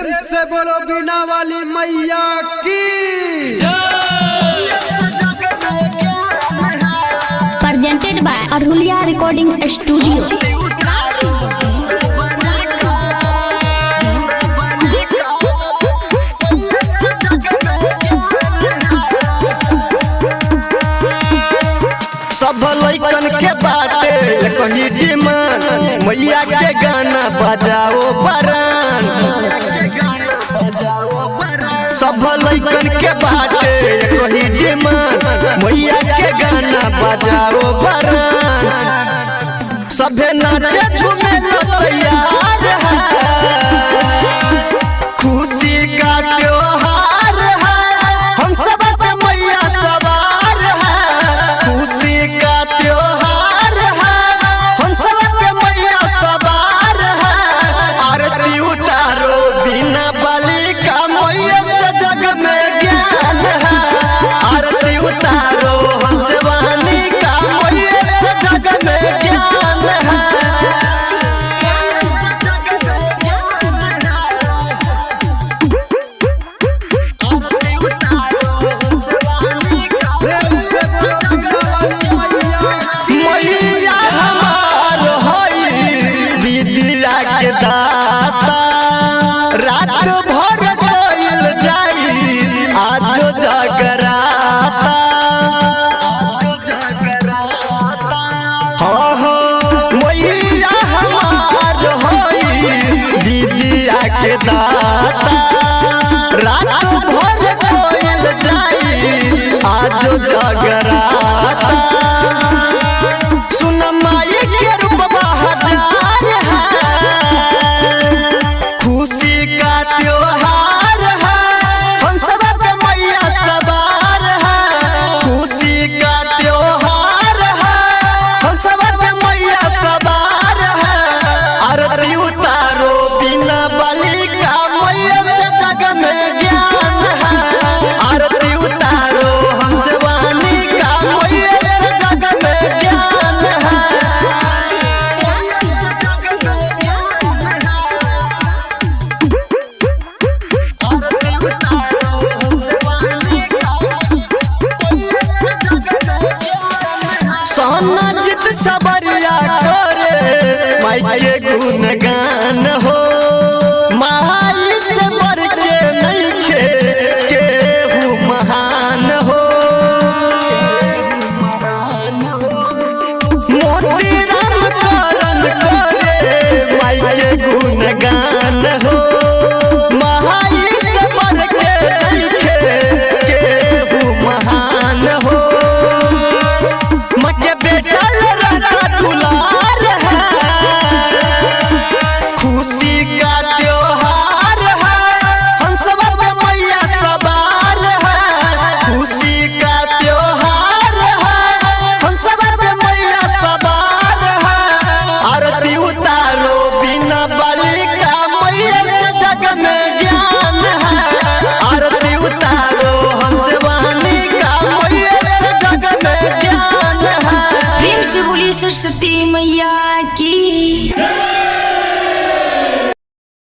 प्रेम से बोलो बीना वाली मैया की। Presented by Arhulia Recording Studio. सब लइकन के बाटे कहीं डिमांड, मैया के गाना बजाओ बरान। सब लइकन के बाटे कहीं डिमांड, मैया के गाना बजाओ बरान। सभे नाचे झूमे तैयार है, खुशी का त्योहार है, हम सब पे मैया सवार है। खुशी का त्योहार है, हम सब पे मैया सवार है। आरती उतारो बिना बलि का, मैया से जग में ज्ञान है। आरती उतारो हंस वाणी का, मैया से जग में ज्ञान है। प्रेम से बोलो बीना वाली मैया की। मैया हमार हई विद्या के दाता, रात भर गइल जाई आजो जगराता। हाँ हाँ, मैया हमार हई विद्या के दाता, रात भर गइल जाई आजो जगराता। सुन माई के रूप हजार है, खुशी का त्योहार।